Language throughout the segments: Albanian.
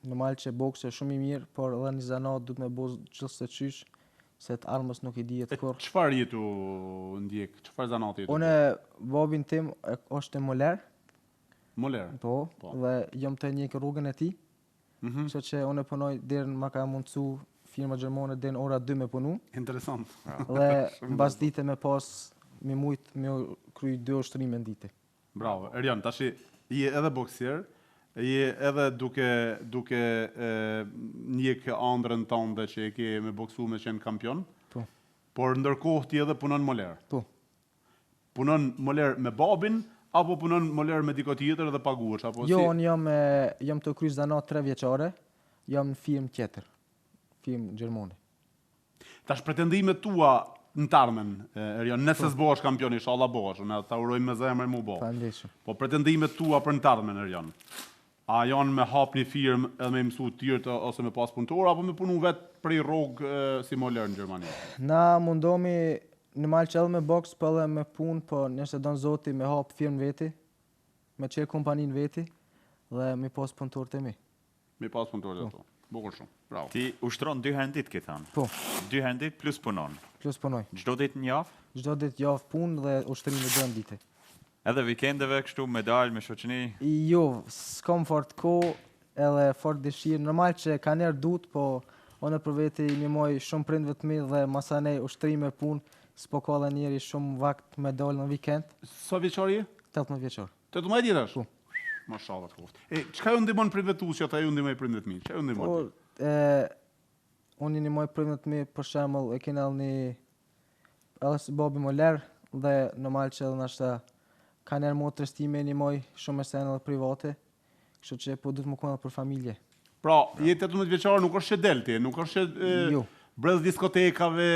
Normal që boksi është shumë i mirë, por edhe një zanat duhet me bo gjithse qysh, se të ardhmës nuk i dihet E kurrë. çfarë je tu ndjek? Çfarë zanati je tu Unë babin tim e, është moler, Moler. po, Po. dhe jam të ndjek rrugën e tij. Mhm. Kështu që unë punoj deri në ma ka mundësu firma gjermane deri në ora 2 me punu Interesant. dhe mbas dite me pas me mujt me u kry dy ushtrime në ditë. Bravo. Erion, tashi je edhe boksier, je edhe duke duke e, ndjek ëndrrën tënde që e ke me boksu me qenë kampion. Po. Por ndërkohë ti edhe punon moler. Po. Punon moler me babin apo punon moler me dikë tjetër dhe paguhesh apo Jo, si? unë jam e, jam të kry zanat 3 vjeçare, jam në firmë tjetër, firmë gjermane. Tash pretendimet tua në të ardhmen, e, Erion, nëse s'bohesh kampion, inshallah bohesh, unë ta uroj me zemër mu bo. Faleminderit shumë. Po pretendimet tua për në të ardhmen, Erion. A janë me hap një firmë edhe me mësu të tjerë ose me pas punëtor apo me punu vetë prej rrogë e, si moler në Gjermani? Na mundomi normal që edhe me boks, po edhe me punë, po nëse don Zoti me hap firmë veti, me qelë kompaninë veti dhe me pas punëtor të mi. Me pas punëtor të tu. Bukur shumë. Bravo. Ti ushtron dy herë në ditë, ke thënë. Po, Dy herë në ditë plus punon. plus punoj. Çdo ditë në javë? Çdo ditë javë punë dhe ushtrime dy në ditë. Edhe vikendeve kështu me dal me shoqëni. Jo, s'kam fort kohë edhe fort dëshirë. Normal që ka njerë dut, po unë për veti i ndihmoj shumë prindve të mi dhe masanej ushtrime punë, s'po ka edhe njeri shumë vakt me dalë në vikend, Sa vjeçar je? 18 vjeçar. 18 vjeç? Po. Mashallah të koftë. E çka ju ndihmon prindve tu që ata ju ndihmoj prindve të mi? Çka ju ndihmon? Po, e, unë i ndihmoj prindve të mi, për shembull, e kena edhe një edhe si babi moler dhe normal që edhe nashta ka njerë motrës time i ndihmoj shumë e sene edhe private, kështu që po duhet më konë edhe për familje. Pra, je 18 vjeçar, nuk është që del ti, nuk është që e, Jo. brez diskotekave.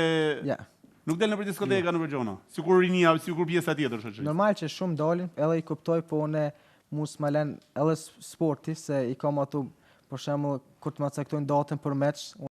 Ja. Nuk del nëpër diskoteka nëpër gjona. Sikur rinia, sikur pjesa tjetër shoqërisë. Normal që shumë dalin, edhe i kuptoj, po unë mu s'ma len edhe s- sporti, se i kam ato, për shembull, kur të ma caktojnë datën për meç,